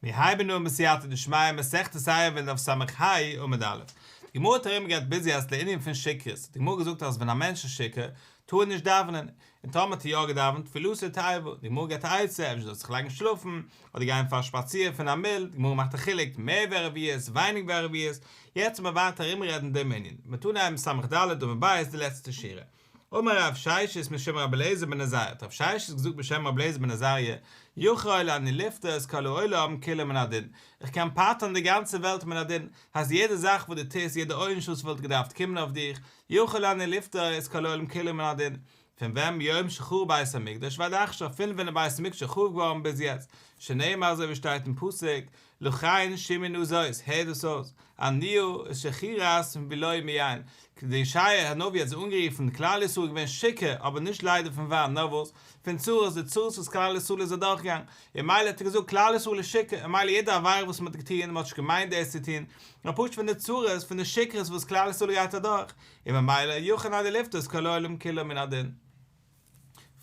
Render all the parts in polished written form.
מיר הייבן אן בסייעתא דשמיא מסכת עירובין דף ס"ה עמוד א'. די גמרא האט ארומגערעדט ביז יעצט לענין פון שכרות, האט די גמרא געזאגט אז ווען א מענטש איז שיכור טאר ער נישט דאווענען, און טאמער האט ער יא געדאווענט תפילתו תועבה, די גמרא געבט א עצה אפשר זאל זיך לייגן שלאפן, אדער גיין פאר א שפאציר פון א מיל, די גמרא מאכט א חילוק מער ווי א רביעית ווייניג ווי א רביעית, יעצט וועט מען ווייטער ארומרעדן דעם ענין, מ'וועט אנהייבן ס"ד עמוד ב' די לעצטע שורה. אמר רב ששת משום רבי אליעזר בן עזריה, האט רב ששת געזאגט בשם רבי אליעזר בן עזריה, יכול אני לפטור את כל העולם כולו מן הדין, איך קען פטר'ן די גאנצע וועלט מן הדין, הייסט יעדע זאך וואס דו טוסט, יעדע עונש וואס וואלט געדארפט קומען אויף דיך, יכול אני לפטור את כל העולם כולו מן הדין, פון ווען מיום שחרב בית המקדש ועד עכשיו, פון ווען די בית המקדש איז חרוב געווארן ביז יעצט, שנאמר אזוי ווי שטייט אין פסוק, לכן שמעו נא זאת, הער דאס אויס, עניה ושכורת ולא מיין, די ישעיה הנביא האט זיי אנגערופן, כלל ישראל איז געווען שיכור, אבער נישט ליידער פון וויין, נאר וואס? פון צרות, די צרות וואס כלל ישראל איז אדורכגעגאנגען, און מילא האט ער געזאגט כלל ישראל איז שיכור, און מילא יעדע עבירה וואס מען האט געטון, מען האט נישט געמיינט דאס צו טון, נאר פשוט פון די צרות, פון די שכרות וואס כלל ישראל גייט אדורך, און ממילא יכול אני לפטור את כל העולם כולו מן הדין.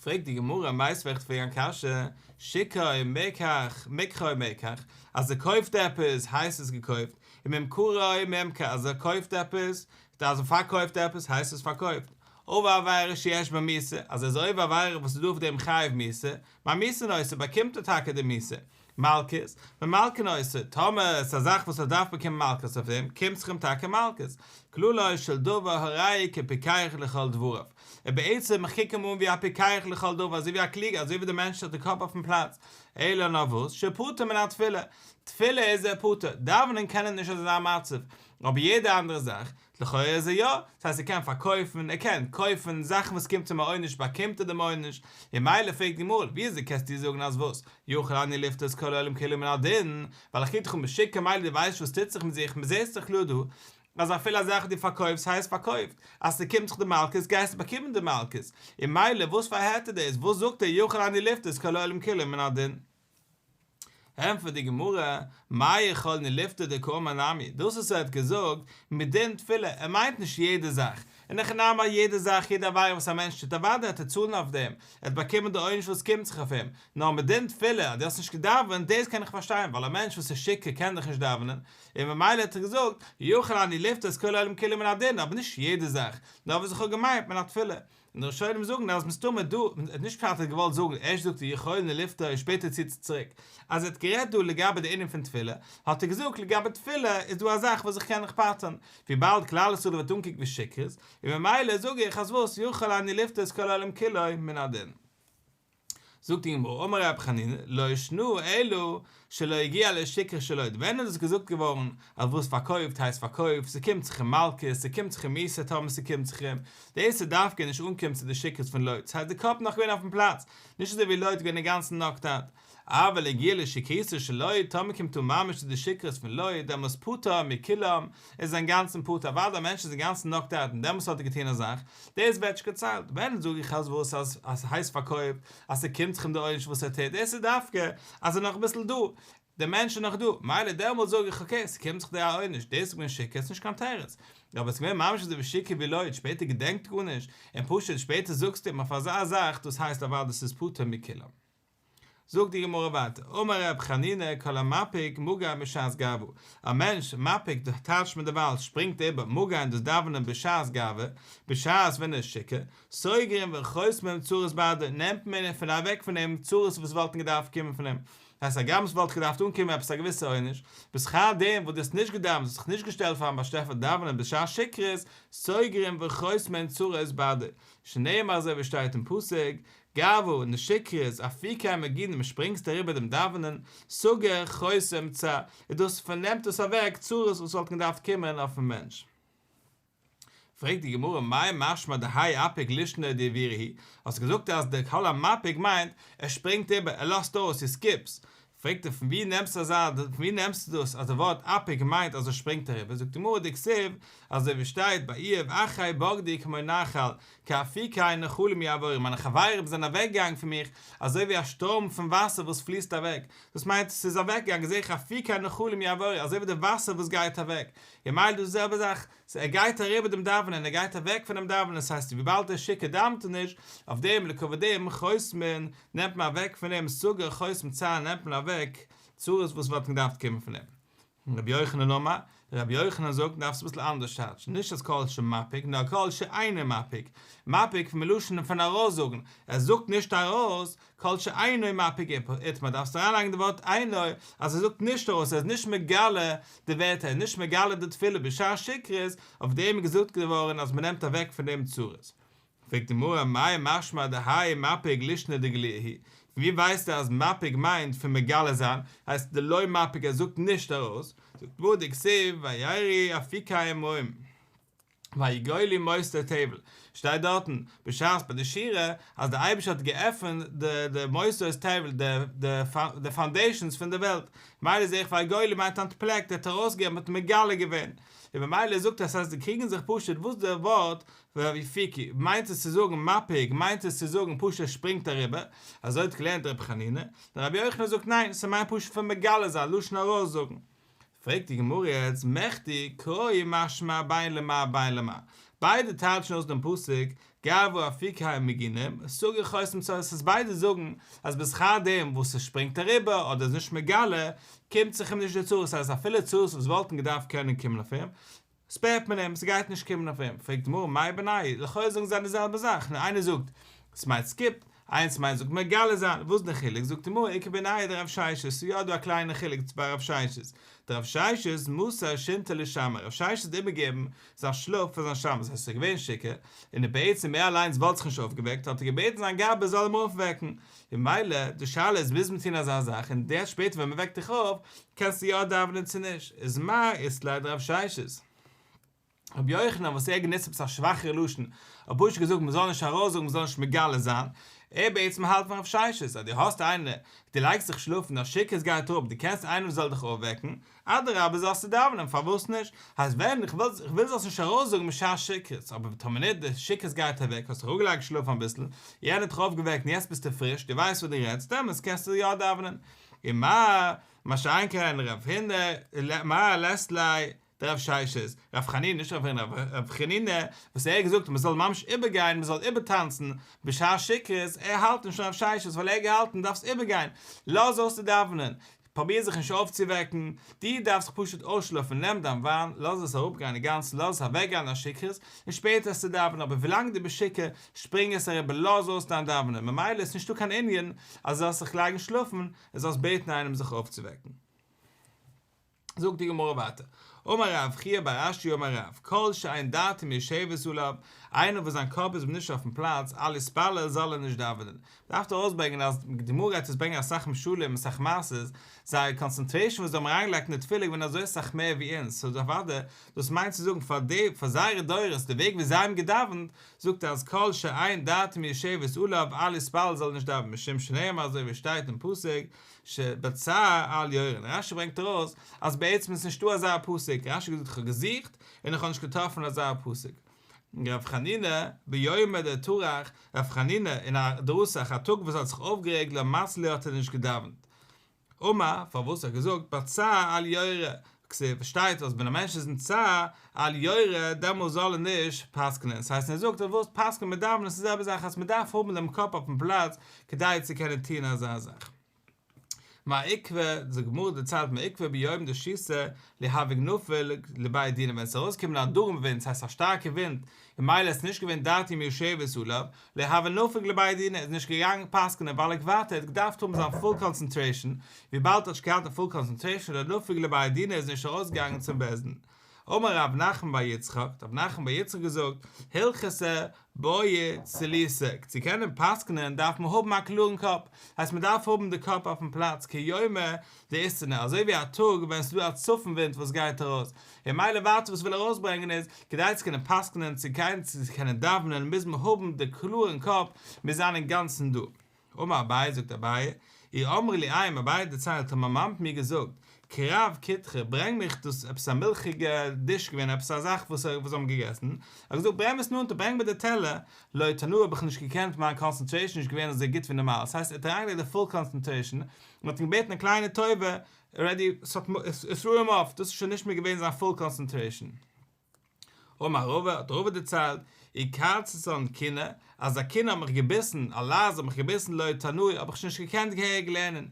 פרעגט די גמרא מיתיבי וועל איך פרעגן א קשיא, שיכור מקח מקחו מקח, אז ער קויפט עפעס הייסט עס געקויפט, וממכרו ממכר אז ער קויפט עפעס, אז ער פארקויפט עפעס הייסט עס פארקויפט, עבר עבירה שיש בה מיתה, אז ער איז עובר עבירה וואס איז דא אויף דעם חיוב מיתה, ממיתין אותו באקומט ער טאקע די מיתה, מלקות, ממלקין אותו, טאמער עס איז א זאך וואס ער דארף באקומען מלקות אויף דעם, קומט זיך אים טאקע מלקות. כללו של דבר הרי הוא כפיקח לכל דבריו. און בעצם, איך קוק אים אן ווי א פיקח לכל דבר, אזוי ווי א קלוגער, אזוי ווי דער מענטש האט די קאפ אויפן פלאץ. אלא נאר וואס, שפטור מן התפילה. תפילה איז ער פטור, דאווענען קען ער נישט אין אזא מצב. אבער יעדע אנדערע זאך, לכאורה איז ער יא, דאס הייסט ער קען פארקויפן, ער קען קויפן, זאכן וואס קומט אים א עונש באקומט ער דעם עונש, און מילא פרעגט די גמרא, ווי אזוי קענסטו זאגן אז וואס, יכול אני לפטור את כל העולם כולו מן הדין, ווייל איך קוק דיך אן משוגע מילא דו ווייסט וואס טוט זיך מיט זיך, מ'זעהט דאך קלאר דא אז אפילו א זאך וואס דו פארקויפסט הייסט פארקויפט, אז ס'קומט זיך די מלקות גייסטו באקומען די מלקות, און מילא וואס פאר היתר דאס, וואס זאגט ער יכול אני לפטור את כל העולם כולו מן הדין. ענטפערט די גמרא, מאי יכולני לפטור דקאמר נמי, דאס וואס ער האט געזאגט, מדין תפילה, ער מיינט נישט יעדע זאך, אין הכי נמי יעדע זאך, יעדע עבירה וואס א מענטש טוט אוודאי וועט ער צאלן אויף דעם, ער וועט באקומען די עונש וואס קומט זיך אויף אים, נאר מדין תפילה, אז דו האסט נישט געדאווענט, דאס קען איך פארשטיין, ווייל א מענטש וואס איז שיכור קען דאך נישט דאווענען, און ממילא האט ער געזאגט, יכול אני לפטור את כל העולם כולו מן הדין, אבער נישט יעדע זאך, נאר וואס איך האב געמיינט מן התפילה. און די ראשונים זאגן אז מסתמא דא, נישט פשט ער האט געוואלט זאגן, ערשט זאגט ער יכולני לפטור און שפעטער ציט ער צוריק, אז ער האט גערעדט דא לגבי די ענין פון תפילה, האט ער געזאגט לגבי תפילה איז דא א זאך וואס איך קען דיך פטר'ן, וויבאלד כלל ישראל ווערט אנגעקוקט ווי שיכרות, און ממילא זאג איך אז וואס, יכול אני לפטור את כל העולם כולו מן הדין. זאגט די גמרא, אמר רבי חנינא, לא שנא אלא שלא הגיע לשכרות של לוט, ווען איז דאס געזאגט געווארן אז וואס פארקויפט הייסט פארקויפט, ס'קומט זיך אים מלקות, ס'קומט זיך אים מיתה טאמער ס'קומט זיך אים, דאס איז דווקא נישט אנקומען צו די שכרות פון לוט, ס'הייסט די קאפ נאך געווען אויפן פלאץ, נישט אזוי ווי לוט געווען אינגאנצן knocked out. אבל הגיע לשכרותו של לוט, טאמער קומט אן ממש צו די שכרות פון לוט, דעמאלס פטור מכולם, איז ער אינגאנצן פטור, אוודאי א מענטש איז אינגאנצן knocked out און דעמאלס האט ער געטון א זאך, דאס ווערט נישט געציילט, ווען זאג איך אז וואס אז אז ס'הייסט פארקויפט, אז ס'קומט זיך אים די עונש וואס ער טוט, דאס איז דווקא אז ער נאך אביסל דא, דער מענטש איז נאך דא, מילא דעמאלס זאג איך okay ס'קומט זיך דיר א עונש, דאס איז געווען שיכור איז נישט קיין תירוץ, אבער עס איז געווען ממש אזוי ווי שיכור ווי לוט, שפעטער געדענקט גארנישט, און פשוט שפעטער זאגסטו אים אויף אזא זאך, דאס הייסט אוודאי ס'איז פטור מכולם. זאגט די גמרא ווייטער, אמר ר' חנינא כל המפיק מגן בשעת גאווה, א מענטש, מפיק, דאס טייטשט מען דערווייל, שפרינגט איבער, מגן, דאס דאווענען בשעת גאווה, בשעת ווען ער איז שיכור, סוגרים וחוסמים צרות בעדו, נעמט מען פון אוועק פון אים צרות וואס וואלטן געדארפט קומען פון אים, דאס הייסט הגם עס וואלט געדארפט אנקומען עפעס א געוויסע עונש, בשכר דעם וואס דו האסט נישט געדאווענט, האסט זיך נישט געשטעלט פארן באשעפער דאווענען בשעת שכרות, סוגרים וחוסמים צרות בעדו, שנאמר אזוי ווי שטייט אין פסוק, גאווה און שכרות, אפיקי מגינים שפרינגסט אריבער דעם דאווענען, סוגר, חוסם, צר, איז דאס פארנעמט דאס אוועק צרות וואס וואלטן געדארפט קומען אויפן מענטש. פרעגט די גמרא מאי משמע דהאי אפיק לישנא דעבירה היא, האסט געזאגט אז דער כל המפיק מיינט ער שפרינגט איבער, ער לאזט אויס, he skips, פרעגט ער פון ווי נעמסטו אזא פון ווי נעמסטו דאס אז די ווארט אפיק מיינט אז ער שפרינגט אריבער, זאגט די גמרא דכתיב אזוי ווי שטייט ביי איוב אחי בגדו כמו נחל כאפיקי נחלים יעבורו מיינע חברים זענען אוועק געגאנגען פון מיך אזוי ווי א שטורם פון וואסער וואס פליסט אוועק, דאס מיינט עס איז אוועק געגאנגען זעה איך אפיקי נחלים יעבורו אזוי ווי די וואסער וואס גייט אוועק, און מילא דאס זעלבע זאך, so ער גייט אריבער דעם דאווענען, ער גייט אוועק פונעם דאווענען, ס'הייסט וויבאלד דער שיכור דאווענט ער נישט, אויף דעם לכבוד דעם חוסמין נעמט מען אוועק פון אים סוגר חוסם צער נעמט מען אוועק. צרות וואס וואלטן געדארפט קומען פון אים. רבי יוחנן אמר, רבי יוחנן זאגט דארפסט אביסל אנדערש טייטשן, נישט אז כל שמפיק, נאר כל שאינו מפיק, מפיק פון מלשון פון ארויסזאגן, ער זאגט נישט ארויס, כל שאינו מפיק איתמר, דארפסט אריינלייגן די ווארט אינו, אז ער זאגט נישט ארויס, ער איז נישט מגלה די ווערטער, ער איז נישט מגלה די תפילה בשעת שכרות, אויף דעם איז געזאגט געווארן אז מען נעמט אוועק פון דעם צרות. פרעגט די גמרא מאי משמע דהאי מפיק לישנא דגלויי הוא, פון ווי ווייסטו אז מפיק מיינט פון מגלה זיין, הייסט דלא מפיק ער זאגט נישט ארויס, זאגט די גמרא דכתיב וירעו אפיקי מים ויגולו מוסדות תבל, שטייט דארטן בשעת ביי די שירה אז דער אייבערשטער האט געעפנט די די מוסדות תבל די די פאונדעישאנס פון די וועלט, ממילא זעה איך ויגולו מיינט אנטפלעקט ער האט ארויסגעגעבן האט מגלה געווען, און ממילא זאגט ער אז זיי קריגן זיך פשוט וואס די ווארט ויפיקו, מיינט עס צו זאגן מפיק, מיינט עס צו זאגן פשוט ער שפרינגט אריבער, אזוי האט געלערנט רבי חנינא, און רבי יוחנן זאגט ניין, ס'מיינט פשוט פון מגלה זיין, לשון ארויסזאגן. פרעגט די גמרא יעצט, מכדי קראי משמע בין למר בין למר, ביידע טייטשן אויס דעם פסוק גאוה אפיקי מגינים, סגור חותם צרות, אז ביידע זאגן אז בשכר דעם וואס עס שפרינגט אריבער אדער איז נישט מגלה, קומט זיך אים נישט די צרות, אז אפילו צרות וואס וואלטן געדארפט קענען קומען אויף אים, ספערט מען אים, ס'גייט נישט קומען אויף אים, פרעגט די גמרא מאי בינייהו, לכאורה זאגן זיי די זעלבע זאך, נאר איינער זאגט ס'מיינט סקיפ, איינס מיינט זאגט מגלה זיין, וואס איז די חילוק, זאגט די גמרא איכא בינייהו דרב ששת, ס'איז יא דא א קליינע חילוק ביי רב ששת, דרב ששת מסר שינתיה לשמעיה, רב ששת האט איבערגעגעבן זיין שלאף פאר זיין שמש, דאס הייסט ער איז געווען שיכור, און בעצם ער אליינס וואלט זיך נישט אויפגעוועקט, האט ער געבעטן זיין גבאי זאל אים אויפוועקן, ממילא די שאלה איז מוז מען טון אזא זאך, און דערשט שפעטער ווען מ'וועקט דיך אויף, קענסטו יא דאווענען צו נישט, איז מר אית ליה דרב ששת. רבי יוחנן וואס ער האט גענוצט עפעס א שוואכערע לשון, האט פשוט געזאגט מ'זאל נישט ארויסזאגן מ'זאל נישט מגלה זיין, ער בעצם האלט פון רב ששת, אז דו האסט איינער, דו לייגסט זיך שלאפן, דיין שכרות גייט אראפ, דו קענסט איינעם וואס זאל דיך אויפוועקן, אדרבה זאלסטו דאווענען, פארוואס נישט? הייסט ווען איך וויל איך וויל זאלסט נישט ארויסזאגן בשעת שכרות, אבער טאמער נישט, די שכרות גייט אוועק, האסט דיך אראפגעלייגט שלאפן אביסל, יענער האט דיך אויפגעוועקט און יעצט ביסטו פריש, דו ווייסט וואס דו רעדסט, דעמאלטס קענסטו יא דאווענען. ומר, מה שאין כן רב הונא, מר לית ליה דרב ששת, רב חנינא, נישט רב הונא, רב חנינא, וואס ער האט געזאגט מען זאל ממש איבערגיין, מען זאל איבערטאנצן בשעת שכרות, ער האלט נישט פון רב ששת, ווייל ער האט געהאלטן דארפסט איבערגיין, לאז אויס צו דאווענען, פרוביר זיך נישט אויפצואוועקן, דו דארפסט זיך פשוט אויסשלאפן, נעם דיין וויין, לאז עס אראפגיין אינגאנצן, לאז עס אוועקגיין דיין שכרות, און שפעטער וועסטו דאווענען, אבער ווילאנג דו ביסט שיכור, שפרינג עס אריבער, לאז אויס דיין דאווענען, ממילא איז נישטא קיין ענין אז דו זאלסט זיך לייגן שלאפן, און זאלסט בעטן איינעם זיך אויפצואוועקן. זאגט די גמרא ווייטער, אמר רב חייא בר אשי אמר רב, כל שאין דעתו מיושבת עליו, איינער וואס זיין קאפ איז נישט אויפן פלאץ, אל יתפלל זאל ער נישט דאווענען. מ'דארף דא ארויסברענגען אז די גמרא גייט אונז ברענגען אסאך משלים אסאך מעשות, זייער קאנצענטרעישן וואס זיי האבן אריינגעלייגט אין די תפילה איז געווען אזוי סאך מער ווי אונז, סאו אוודאי דאס מיינט צו זאגן פאר די פאר זייערע דורות די וועג ווי זיי האבן געדאווענט, זאגט ער אז כל שאין דעתו מיושבת עליו אל יתפלל זאל ער נישט דאווענען משום שנאמר אזוי ווי עס שטייט אין פסוק שבצער אל יורין, רשי ברענגט ארויס אז בעצם איז נישטא אזא פסוק, רשי האט געזאגט איך האב געזוכט און איך האב נישט געטראפן אזא פסוק. רב חנינא ביומא דטרח, רב חנינא אין א דרתח א טאג וואס ער האט זיך אויפגערעגט לא מצלי האט ער נישט געדאווענט. אמר, פארוואס ער האט געזאגט בצער אל יורה, כתיב, שטייט אז ווען א מענטש איז אין צער, אל יורה, דעמאלס זאל ער נישט פסק'נען, ס'הייסט ער זאגט אז וואס פסק'נען מיט דאווענען איז די זעלבע זאך אז מ'דארף האבן דעם קאפ אויפן פלאץ כדי צו קענען טוען אזא זאך. מר עוקבא, די גמרא דערציילט מר עוקבא ביומא דשיתא לא הוה נפיק לבי דינא ווען עס איז ארויסגעקומען א דרום ווינט ס'הייסט א שטארקע ווינט און ממילא איז נישט געווען דעתו מיושבת עליו לא הוה נפיק לבי דינא איז נישט געגאנגען פסק'נען ווייל ער ווייטער האט געדארפט האבן זיין פול קאנצענטרעישן וויבאלד ער האט נישט געהאט די פול קאנצענטרעישן לא נפיק לבי דינא איז נישט ארויסגעגאנגען צום בית דין אמר רב נחמן בר יצחק, האט רב נחמן בר יצחק געזאגט, הלכתא בעי צילותא, צו קענען פסק'נען דארף מען האבן א קלארן קאפ, הייסט מען דארף האבן די קאפ אויפן פלאץ כיומא דאיסתנא, אזוי ווי א טאג ווען עס איז דא א צפון ווינט וואס גייט ארויס, און ממילא ווייטער וואס וויל ארויסברענגען איז, כדי צו קענען פסק'נען, צו קענען דאווענען מוז מען האבן די קלארן קאפ, מוז זיין אינגאנצן דא. אמר אביי, זאגט אביי, אי אמרה לי אם, אביי דערציילט האט מיין מאמע מיר געזאגט, קרב כותחא, ברענג מיך דאס עפעס א מילכיגע דיש געווען עפעס א זאך וואס זיי האבן געגעסן, ער האט געזאגט ברענג עס נאנטער ברענג מיר די טעלער, לא תנאי האב איך נישט געקענט מיין קאנצענטרעישן נישט געווען אזוי גוט ווי נארמאל, ס'הייסט ער האט אריינגעלייגט די פול קאנצענטרעישן, און האט אים געבעטן א קליינע טובה, אלרעדי ס'האט איט טרו אים אףף, דאס איז שוין נישט מער געווען זיין פול קאנצענטרעישן. אמר רבא, האט רבא דערציילט, אי קרצתן כינה, אז א כינה האט מיך געביסן, א לייז האט מיך געביסן לא תנאי, האב איך שוין נישט געקענט געהעריג לערנען.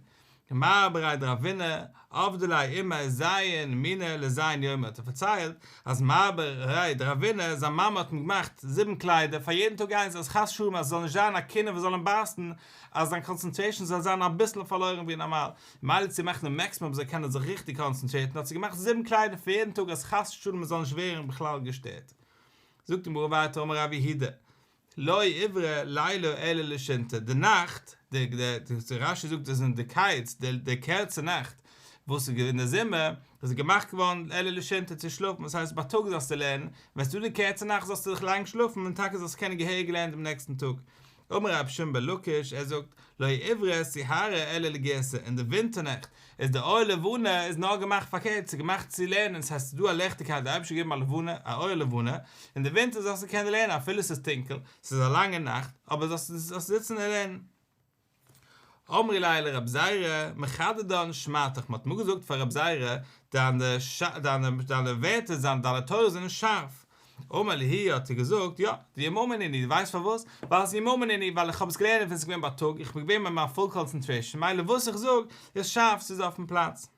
מר בריה דרבינא עבדה ליה אימיה ז' מיני לז' יומי האט ער פארציילט אז מר בריה דרבינא זיין מאמע האט אים געמאכט זיבן קליידער פאר יעדן טאג איינס אז חס ושלום אז עס זאל נישט זיין א כינה וואס זאל אים בייסן אז זיין קאנצענטרעישן זאל זיין אביסל פארלוירן ווי נארמאל מילא צו מאכן די מעקסימום זאל קענען זיך ריכטיג קאנצענטרעיטן האט זי געמאכט זיבן קליידער פאר יעדן טאג אז חס ושלום עס זאל נישט ווערן בכלל געשטערט. זאגט די גמרא ווייטער אמר רב יהודה לא איברי ליליא אלא לשינתא, די נאכט, די די רש"י זאגט דאס אין די קיץ, די די קורצע נאכט וואס איז אין די זומער, איז געמאכט געווארן אלא לשינתא צו שלאפן, דאס הייסט בייטאג זאלסטו לערנען, ווען ס'איז דא די קורצע נאכט זאלסטו זיך לייגן שלאפן און טאקע זאלסטו קענען געהעריג לערנען דעם נעקסטן טאג. אמר רבי שמעון בן לקיש, ער זאגט, לא איברי סיהרא אלא לגירסא, אין די ווינטער נעכט איז די אור לבנה איז נאר געמאכט פארקערט, ס'איז געמאכט צו לערנען, ס'הייסט ס'איז דא א ליכטיגקייט, די אייבערשטער האט געגעבן א לבנה, א אור לבנה, אין די ווינטער זאלסטו קענען לערנען אפילו ס'איז טונקל, ס'איז א לאנגע נאכט, אבער זאלסט זאלסט זיצן און לערנען. אמרי ליה לרב זירא, מחדדן שמעתך, מ'האט אמאל געזאגט פאר רב זירא, דיינע דיינע ווערטער זיינען דיינע תורות זענען שארף. אמר להו האט ער געזאגט, יא, דיממא נינהו, דו ווייסט פארוואס? ווייל עס איז יממא נינהו, ווייל איך האב עס געלערנט ווען עס איז געווען בייטאג, איך בין געווען מיט מיין פול קאנצענטרעישאן, מילא וואס איך זאג איז שארף, ס'איז אויפן פלאץ.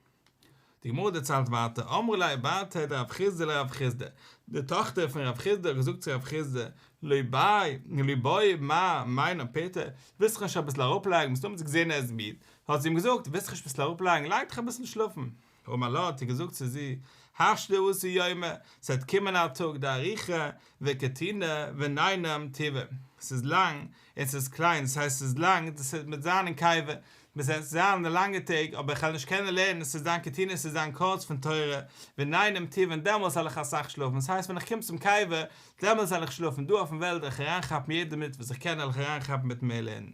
די גמרא דערציילט ווייטער, אמרה ליה בתיה דרב חסדא לרב חסדא, די טאכטער פון רב חסדא האט געזאגט צו רב חסדא, לא בעי, לא בעי מר מינן פורתא, ווילסט זיך נישט אביסל אראפלייגן, מסתמא האט זי געזען ער איז מיד, האט זי אים געזאגט, ווילסט זיך נישט אביסל אראפלייגן, לייג דיך אביסל שלאפן. אמר לה האט ער געזאגט צו זי, השתא אתי יומא, ס'וועט קומען א טאג דאריכא וקטינא ונינום טובא, ס'איז לאנג און ס'איז קליין, דאס הייסט ס'איז לאנג, דאס וועט מיט זיין אין קבר, ס'וועט זיין די לאנגע טעג, אבער איך וועל נישט קענען לערנען, ס'וועט זיין קטינא, ס'וועט זיין קורץ פון תורה, ונינום טובא און דעמאלס וועל איך אסאך שלאפן, דאס הייסט ווען איך קום צום קבר, דעמאלס וועל איך שלאפן, דא אויפן וועלט וועל איך אריינכאפן יעדע מינוט וואס איך קען וועל איך אריינכאפן מיט מער לערנען.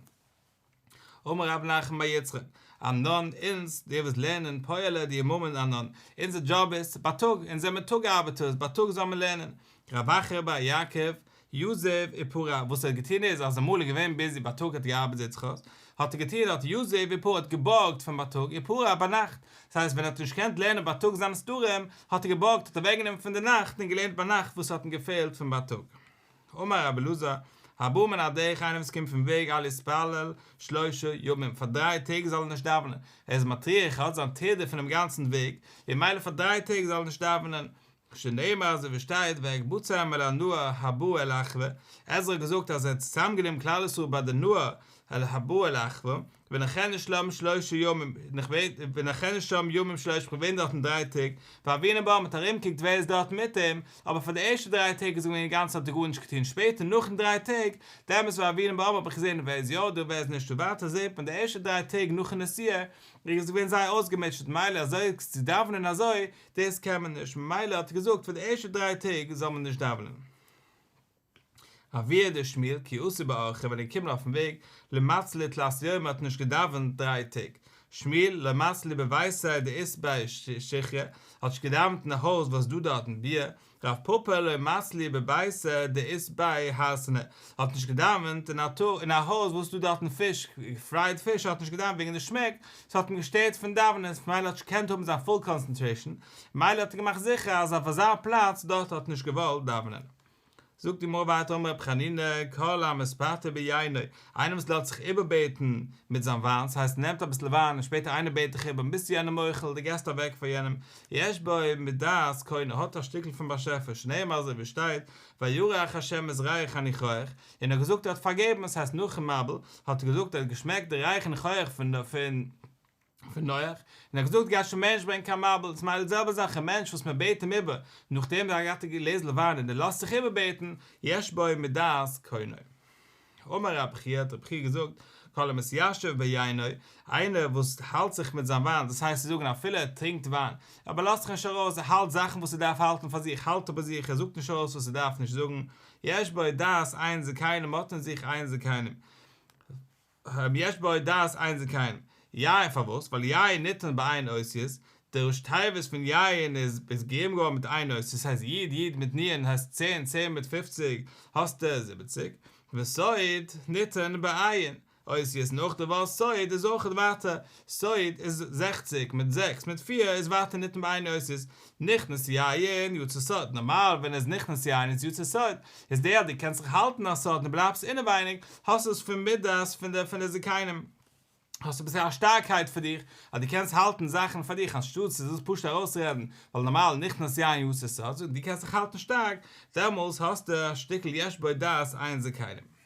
אמר רב נחמן בר יצחק, אנן, אונז, די וואס לערנען, פועלי דיממין אנן, אונזער דזשאב איז, בייטאג, אונז זעמיר טאג ארבעטערס, בייטאג זאל מען לערנען. רב אחא בר יעקב, יתיב ופרע, וואס ער האט געטון איז, אז אמאל איז געווען ביזי בייטאג האט ער געארבעט זעט זיך אויס, האט ער געטון האט יתיב ופרע האט געבארגט פון בייטאג ופרע ביינאכט, דאס הייסט ווען ער האט נישט געקענט לערנען בייטאג זיינע סדרים, האט ער געבארגט האט אוועקגענומען פון די נאכט און געלערנט ביינאכט וואס האט אים געפעלט פון בייטאג. אמר רבי אלעזר, הבא מן הדרך איינער וואס קומט פון וועג אל יתפלל שלשה ימים, פאר דריי טעג זאל ער נישט דאווענען, ער איז מטריח ער האט זיין טרדה פונעם גאנצן וועג, און ממילא פאר דריי טעג זאל ער נישט דאווענען, שנאמר אזוי ווי שטייט ואקבצם אל הנהר הבא אל אחוה, עזרא האט געזאגט אז ער האט צוזאמגענומען כלל ישראל ביי די נהר אל הבא אל אחוה, ואנחנו שם שלשה ימים, ואנחנו שם ימים שלשה, איך בין געווען דארטן דריי טעג, והוינן בה, מ'האט ארומגעקוקט ווער איז דארט מיט אים, אבער פאר די ערשטע דריי טעג איז געווען אינגאנצן האט ער גארנישט געטון, שפעטער נאכן דריי טעג, דעמאלטס והוינן בעם האב איך געזען ווער איז יא דא ווער איז נישטא, ווייטער זעט מען די ערשטע דריי טעג נאכן נסיעה, איז געווען זייער אויסגעמוטשעט, מילא אזוי צו דאווענען אזוי, דאס קען מען נישט, ממילא האט ער געזאגט פאר די ערשטע דריי טעג זאל מען נישט דאווענען. אבוה דשמואל כי אתא באורחא ווען ער איז געקומען אויפן וועג לא מצלי תלת יומי האט נישט געדאווענט דריי טעג, שמואל לא מצלי בביתיה דאית ביה שיכרא האט נישט געדאווענט אין א הויז וואס איז דא דארטן ביר, רב פפא לא מצלי בביתיה דאית ביה הרסנא האט נישט געדאווענט אין א אין א הויז וואס איז דא דארטן פיש, פרייד פיש האט נישט געדאווענט וועגן די שמעק, ס'האט אים געשטערט פון דאווענען ממילא האט נישט געקענט האבן זיין פול קאנצענטרעישן, ממילא האט ער געמאכט זיכער אז אויף אזא פלאץ דארט האט ער נישט געוואלט דאווענען. זאגט די גמרא ווייטער אמר רבי חנינא כל המתפתה ביינו, איינער וואס לאזט זיך איבערבעטן מיט זיין וויין, ס'הייסט נעמט אביסל וויין און שפעטער איינער בעט דיך איבער ביסטו יענעם מוחל דו געסט אוועק פאר יענעם, יש בו מדת קונו האט א שטיקל פון באשעפער שנאמר אזוי ווי שטייט וירח ה' את ריח הניחוח, און ער האט געזאגט ער האט פארגעבן, ס'הייסט נאכן מבול האט ער געזאגט ער האט געשמעקט די ריח הניחוח פון פון פון נח, און ער האט געזאגט גייט שוין מער נישט ברענגען קיין מבול, דאס מיינט די זעלבע זאך א מענטש וואס מען בעט אים איבער נאכדעם ער האט געהאט א גלעזל וויין און ער לאזט זיך איבערבעטן, יש בו מדת קונו. אמר רב חייא האט רב חייא געזאגט, כל המתיישב ביינו, איינער וואס האלט זיך מיט זיין וויין, דאס הייסט צו זאגן אפילו ער טרינקט וויין, אבער לאזט זיך נישט ארויס, ער האלט זאכן וואס ער דארף האלטן פאר זיך, האלט ער ביי זיך, ער זאגט נישט ארויס וואס ער דארף נישט זאגן, יש בו דעת עין זקנים, האט אין זיך עין זקנים. יש בו דעת עין זקנים. יין פארוואס? ווייל יין ניתן בע' אותיות, די ראשי תיבות פון יין איז איז געגעבן געווארן מיט ע' אותיות, ס'הייסט י' י' מיט נ' הייסט צען, צען מיט פופציג האסטו זיבעציג, וסוד ניתן בע' אותיות און אויך די ווארט סוד איז אויך ווייטער, סוד איז זעכציג מיט זעקס מיט פיר איז ווייטער ניתן בע' אותיות, נכנס יין יצא סוד, נארמאל ווען איז נכנס יין איז יצא סוד, איז דער אז דו קענסט זיך האלטן א סוד און בלייבסט אינעווייניג, האסט עס פון מידת פון די פון די זקנים. האסט אביסל א שטארקייט פאר דיך, אז דו קענסט האלטן זאכן פאר דיך אנשטאט צו דאס פשוט ארויסרעדן, ווייל נארמאל נכנס יין יצא סוד, זאג דו קענסט זיך האלטן שטארק, דעמאלס האסטו א שטיקל יש בו דעת עין זקנים.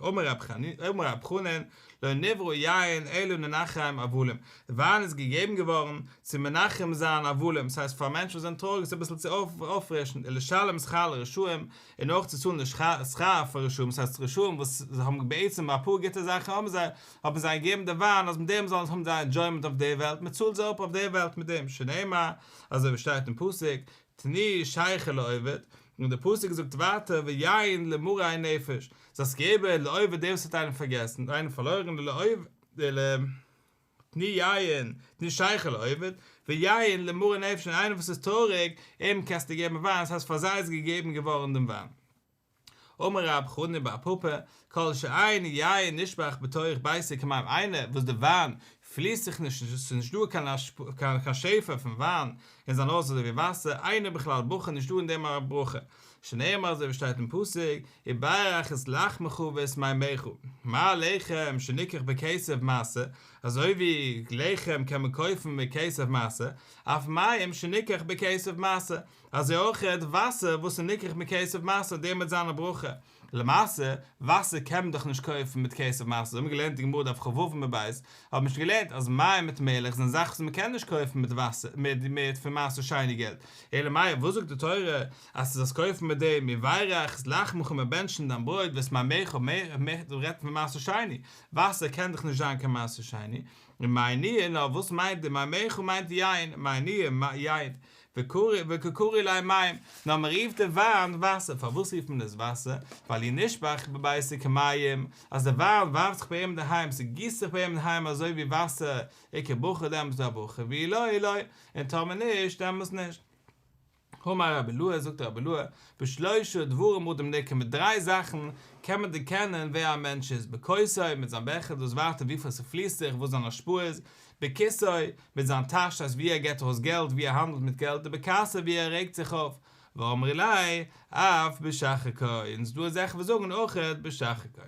אמר רב חנן, לא נברא יין אלא לנחם אבלים, די וויין איז געגעבן געווארן צו מנחם זיין אבלים, ס'הייסט פאר מענטשן וואס זענען טרויעריג עס אביסל צו אויפפרישן, ולשלם שכר לרשעים, און אויך צו צאלן די שכר פאר רשעים, ס'הייסט רשעים וואס האבן בעצם אפאר גוטע זאכן האבן זיי, האט מען זיי געגעבן די וויין אז מיט דעם זאלן זיי האבן זייער ענדזשוימענט אויף די וועלט, מען צאלט זיי אפ אויף די וועלט מיט דעם, שנאמר, אזוי ווי שטייט אין פסוק, תנו שכר לאובד, און די פסוק זאגט ווייטער ויין למרי נפש, זאלסט געבן לאובד דעם וואס האט איינעם פארגעסן, איינעם פארלוירן, תנו יין, תנו שכר לאובד, ויין למרי נפש און איינער וואס איז טרויעריג, אים קענסטו געבן וויין, דאס הייסט פאר זיי איז געגעבן געווארן דעם וויין. אמר רב חנין בר פפא, כל שאין יין נשפך בתוך ביתו כמים איינער וואס די וויין פליסט זיך נישט, עס איז נישט דא קיין שפע פון וויין אין זיין הויז אזוי ווי וואסער, אינו בכלל ברכה נישט דא אין דעם א ברכה, שנאמר אזוי ווי שטייט אין פסוק, וברך את לחמך ואת מימיך, מה לחם שנקח בכסף מעשר, אזוי ווי לחם קען מען קויפן מיט כסף מעשר, אף מים שנקח בכסף מעשר, אזוי אויך וואסער וואס איז נקח בכסף מעשר דעם וועט זיין א ברכה. למעשה, וואסער קען מען דאך נישט קויפן מיט כסף מעשר, אזוי האבן מיר געלערנט אין גמרא דף כ"ו עמוד ב', האט מען שוין געלערנט אז מים מיט מלח זענען זאכן וואס מען קען נישט קויפן מיט וואסער, מיט פון מעשר שני געלט, אלא מאי וואס זאגט די תורה אז דו זאלסט קויפן מיט דעם וברך את לחמך מ'עט בענטשן דיין ברויט ואת מימיך, רעדט פון מעשר שני, וואסער קען דאך נישט זיין קיין מעשר שני, און מאי ניהו נאר וואס מיינט די מימיך מיינט יין, מאי ניהו יין, וקא קרי ליה מים, נאר מען רופט די וויין וואסער, פארוואס רופט מען עס וואסער? ווייל אי נשפך בביתו כמים, אז די וויין ווארפט זיך ביי אים אינדערהיים, ס'גיסט זיך ביי אים אינדערהיים אזוי ווי וואסער, איכא ברכה דעמאלטס איז דא א ברכה, ואי לא לא, און טאמער נישט דעמאלטס נישט. אמר רבי אילעא, זאגט רבי אילעא, בשלושה דברים אדם ניכר, מיט דריי זאכן קען מען דערקענען ווער א מענטש איז, בכוסו, מיט זיין בעכער, דאס ווייטער וויפיל ס'פליסט זיך, וואס זיין השפעה איז, בכיסו, מיט זיין טאש, ס'הייסט ווי ער געבט ארויס געלט, ווי ער האנדלט מיט געלט, ובכעסו, ווי ער רעגט זיך אויף, ואמרי ליה, אף בשחקו, און ס'דא אזעלכע וואס זאגן אויכעט בשחקו.